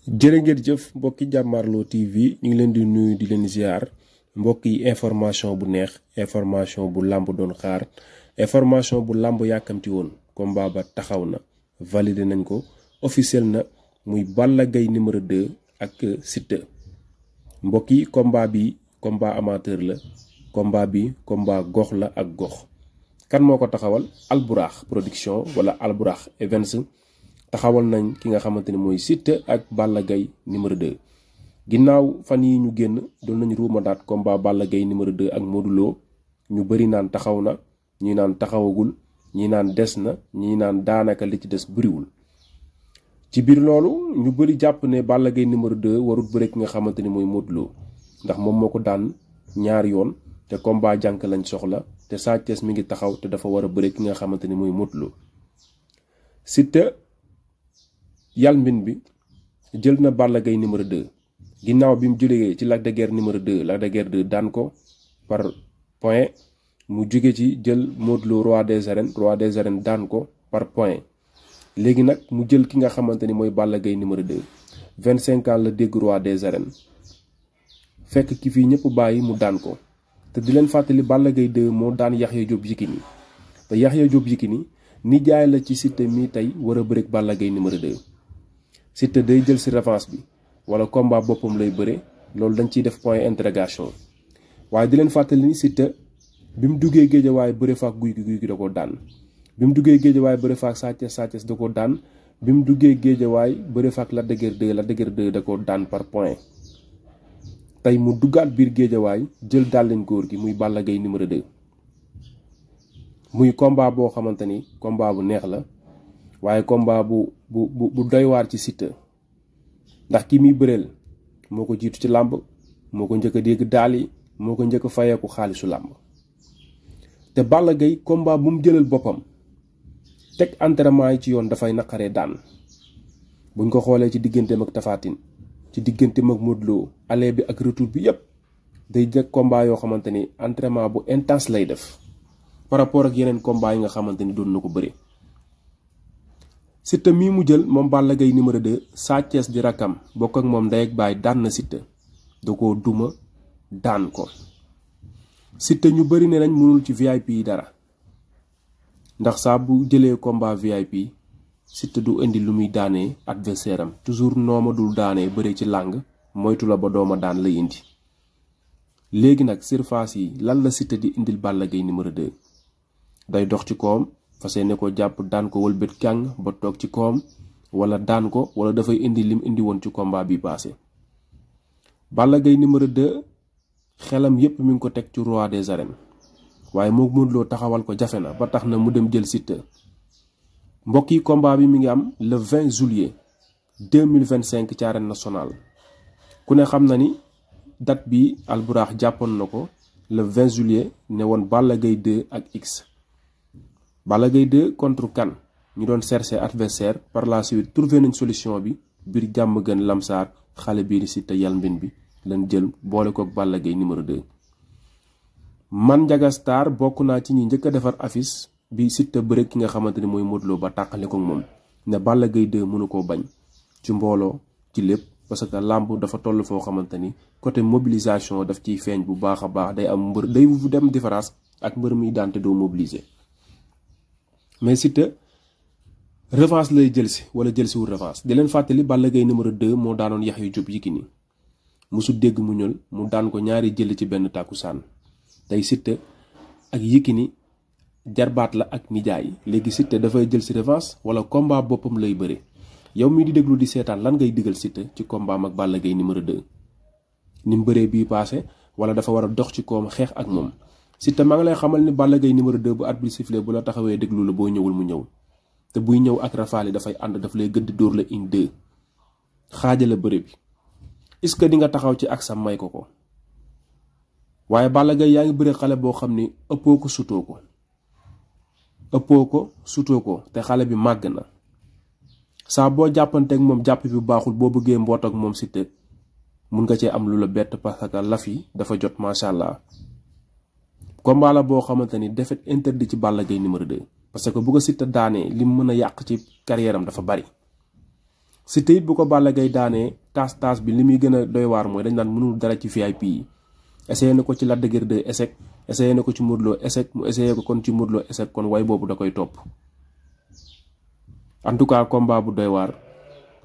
jërë ngeen jëf mbokki Jàmmaarloo TV ñu ngi leen di nuyu di leen ziar mbokk yi information bu neex information bu làmb doon xaar information bu làmb yàkkamti woon combat ba taxaw na validé nañ ko officiel na muy Balla Gaye numéro 2 ak Siteu mbokk yi combat bi combat amateur la combat bi combat gox la ak gox kan moo ko taxawal Albourakh production wala Albourakh Events taxawal nañ ki nga xamante ni mooy Siteu ak Balla Gaye numéro 2 ginnaaw fan yi ñu génn doon nañu ruumandaat combat Balla Gaye numéro 2 ak Modou Lo ñu bëri naan taxaw na ñi naan taxawagul ñi naan des na ñi naan daanaka li ci des bëriwul ci biir loolu ñu bëri jàpp ne Balla Gaye numéro 2 warut bëre ki nga xamante ni mooy Modou Lo ndax moom moo ko daan ñaari yoon te combat jànk lañ soxla te Sa Thiès mi ngi taxaw te dafa war a bëre ki nga xamante ni mooy Modou Lo Siteu yalmbin bi jël na Balla Gaye numéro 2 ginnaaw bi mu jógee ci Lac de Guiers numéro 2 Lac de Guiers 2 daan ko par point mu jóge ci jël Modou Lo roi des arènes daan ko par point léegi nag mu jël ki nga xamante ni mooy Balla Gaye numéro 2 25 ans la dégg roi des arènes fekk ki fii ñëpp bàyyi mu daan ko te di leen fàttali Balla Gaye 2 moo daan Yaxya Jóob Yékini te Yaxya Jóob Yékini ni jaay la ci Siteu mi tey war a bëre ak Balla Gaye numéro 2 Siteu day jël si revanche bi wala combat boppam lay bëre loolu dañ ciy def point interrogation waaye di leen fàttali ni Siteu bi mu duggee Géejawaay bëre faak guy gi da ko daan bi mu duggee Géejawaay bëre faak Sa Thiès da ko daan bi mu duggee Géejawaay bëre faak Lac de Guiers 2 da ko daan par point tey mu duggaat biir Géejawaay jël dàlleen góor gi muy Balla Gaye numéro 2 muy combat boo xamante ni combat bu neex la waaye combat bu doy waar ci Siteu ndax ki muy bëreel moo ko jiitu ci làmb moo ko njëkk a dégg daal yi moo ko njëkk a fayeeku xaalisu làmb te Balla Gaye combat bu mu jëlal boppam teg entraînement yi ci yoon dafay naqaree daan buñ ko xoolee ci digganteem ak Tapha Tine ci digganteem ak Modou Lo aller bi ak retour bi yépp day jëkk combat yoo xamante ni entraînement bu intense lay def par rapport ak yeneen combat yi nga xamante ni doon na ko bëri Siteu mii mu jël moom Balla Gaye numéro 2 Sa Thiès di rakkam bokk ak moom ndey ak baay daan na Siteu da koo duma daan ko Siteu ñu bëri ne nañ mënul ci VIP yi dara ndax saa bu jëlee combat VIP Siteu du indi lu muy daanee adversaire am toujours nooma dul daanee bëri ci làng moytu la ba dooma daan lay indi léegi nag surface yi lan la Siteu di indil Balla Gaye numéro 2 day dox ci koom fas yéene ko jàpp daan ko wëlbét kàng ba toog ci koom wala daan ko wala dafay indi lim indi woon ci combat bi passé Balla Gaye numéro 2 xelam yépp mi ngi ko teg ci roi des arènes waaye moo Modou Lo taxawal ko jafe na ba tax na mu dem jël Siteu mbokk yi combat bi mi ngi am le 20 juillet 2025 ci arène nationale ku ne xam na ni date bi Albourakh jàppoon na ko le 20 juillet ne woon Balla Gaye 2 ak X Balla Gaye 2 contre kan ñu doon chercher adversaire par la suite trouvé nañ solution bi biir jàmm gën lamsaar xale bii di Siteu yalmbin bi lañ jël boole kook Balla Gaye numéro 2 man Ndiaga Star bokk naa ci ñi njëkk a defar affiche bi Siteu bëre ki nga xamante ni mooy Modou Lo ba tàqale ko moom ne Balla Gaye 2 mënu koo bañ ci mbooloo ci lépp parce que làmb dafa toll foo xamante ni côté mobilisation daf ciy feeñ bu baax a baax day am mbër day dem différence ak mbër muy daan te doo mobiliser mais Siteu revanche lay jël si wala jël si wul revanche di leen fàttali Balla Gaye numéro 2 moo daanoon Yaxya Jóob Yékini musu dégg mu ñël mu daan ko ñaari jël ci benn tàkkusaan tey Siteu ak Yékini jarbaat la ak nijaay léegi Siteu dafay jël si revanche wala combat boppam lay bëre yow mii di déglu di seetaan lan ngay digal Siteu ci combat am ak Balla Gaye numéro 2 ni mu bëree bii passé wala dafa war a dox ci koom xeex ak moom Siteu maa ngi lay xamal ni Balla Gaye numéro 2 bu arbitre bi sifflé bu la taxawee déglu la boo ñëwul mu ñëw te buy ñëw ak rafaal yi dafay ànd daf lay gëdd dóor la une deux xaajala bëre bi est-ce que di nga taxaw ci ak sa may ko waaye Balla Gaye yaa ngi bëre xale boo xam ni ëppoo ko sutoo ko te xale bi màgg na saa boo jàppanteek moom jàpp bi baaxul boo bëggee mboot ak moom Siteu mun nga cee am lu la bett parce que laf yi dafa jot macha allah combat la boo xamante ni défaite interdit ci Balla Gaye numéro 2 parce que bu ko Siteu daanee li mu mën a yàq ci carrière am dafa bari Siteu it bu ko Balla Gaye daanee taas bi li muy gën a doy waar mooy dañ naan mënul dara ci VIP yi. Essayé na ko ci Lac de Guiers 2 échec, essayé na ko ci Modou Lo échec, mu essayé ko kon ci Modou Lo échec, kon way boobu da koy topp. En tout cas combat bu doy waar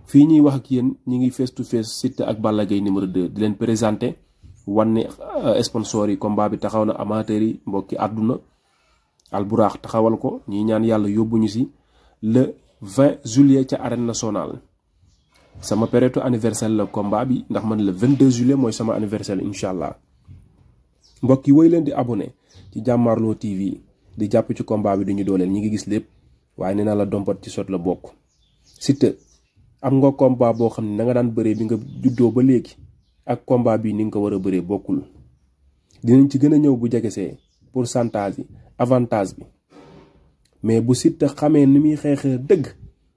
fii ñuy wax ak yéen ñi ngi face to face Siteu ak Balla Gaye numéro 2 di leen présenté wan ne sponsor yi combat bi taxaw na, amateur yi mbokki àdduna Alburax taxawal ko ñi ñaan yàlla yóbbuñu si le 20 juillet ca arène nationale. sama période anniversaire la combat bi ndax man le 22 juillet mooy sama anniversaire incha allah. mbokk yi woy leen di abonné ci Jàmmaarloo TV di jàpp ci combat bi duñu dooleel ñi ngi gis lépp waaye nee naa la dompat ci sot la bokk. Siteu am nga combat boo xam ne na nga daan bëree bi nga juddoo ba léegi ak combat bi ni nga ko war a bëree bokkul. dinañ ci gën a ñëw bu jegesee pourcentage yi avantage bi mais bu Siteu xamee ni muy xeexee dëgg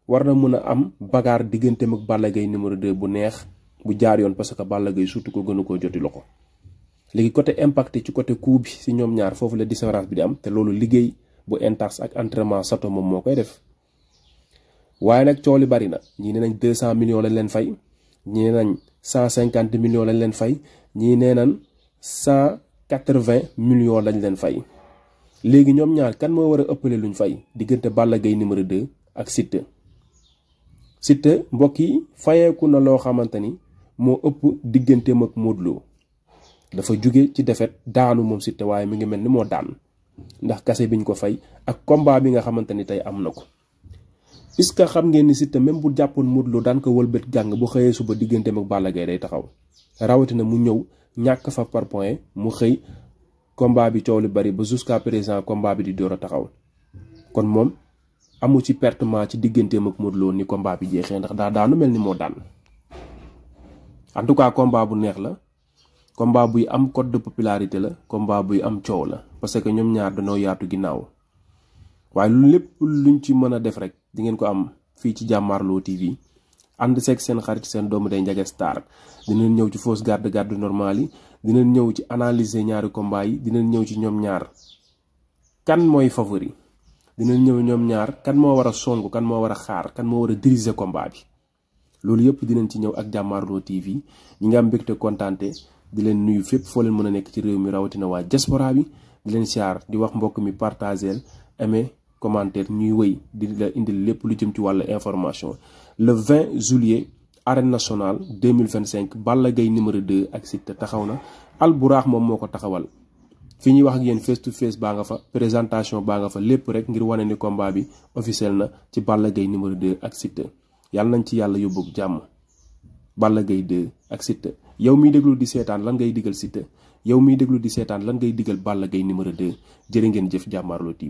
war na mën a am bagaar digganteem ak Balla Gaye numéro 2 bu neex bu jaar yoon parce que Balla Gaye surtout ko gënu koo joti loxo. léegi côté impact ci côté coup bi si ñoom ñaar foofu la différence bi di am te loolu liggéey bu intense ak entraînement sato moom moo koy def. waaye nag coow li bari na ñii nee nañ 200 millions lañ leen fay ñii nee nañ 150 millions lañ leen fay ñii nee nañ 180 millions lañ leen fay. léegi ñoom ñaar kan moo war a ëppale luñ fay diggante Balla Gaye numéro 2 ak Siteu. Siteu mbokk yi fayeeku na loo xamante ni moo ëpp digganteem ak Modou Lo dafa jóge ci defet daanu moom Siteu waaye mi ngi mel ni moo daan ndax kase biñ ko fay ak combat bi nga xamante ni tey am na ko. est-ce que xam ngeen ni Siteu même bu jàppoon Modou Lo daan ko wëlbët gàng bu xëyee suba digganteem ak Balla Gaye day taxaw rawatina mu ñëw ñàkk fa par point mu xëy combat bi coow li bari ba jusqu'à présent combat bi di door a taxaw kon moom amu ci pertement ci digganteem ak Modou Lo ni combat bi jeexee ndax daa daanu mel ni moo daan. en tout cas combat bu neex la combat buy am code de popularité la combat buy am coow la parce que ñoom ñaar dañoo yaatu ginnaaw waaye lu lépp luñ ci mën a def rek di ngeen ko am fii ci Jàmmaarloo TV ànd seeg seen xarit seen doomu day Ndiaga Star. dinañ ñëw ci fausse garde normal yi dinañ ñëw ci analyser ñaari combat yi dinañ ñëw ci ñoom ñaar kan mooy favori dinañ ñëw ñoom ñaar kan moo war a song kan moo war a xaar kan moo war a diriger combat bi loolu yëpp dinañ ci ñëw ak Jàmmaarloo TV ñi nga am mbégte kontaante di leen nuyu fépp foo leen mën a nekk ci réew mi rawatina waa diaspora bi di leen siyaar di wax mbokk mi partager aimer commentaire ñuy wëy di la indil lépp lu jëm ci wàllu information. le 20 juillet arène nationale 2025 Balla Gaye numéro 2 ak Siteu taxaw na Alburax moom moo ko taxawal fi ñuy wax ak yéen face to face baa nga fa présentation baa nga fa lépp rek ngir wane ni combat bi officiel na ci Balla Gaye numéro 2 ak Siteu yàlla nañ ci yàlla yóbbu jàmm. Balla Gaye 2 ak Siteu yow miy déglu di seetaan lan ngay digal Siteu yow miy déglu di seetaan lan ngay digal Balla Gaye numéro 2 jërë ngeen jëf Jàmmaarloo TV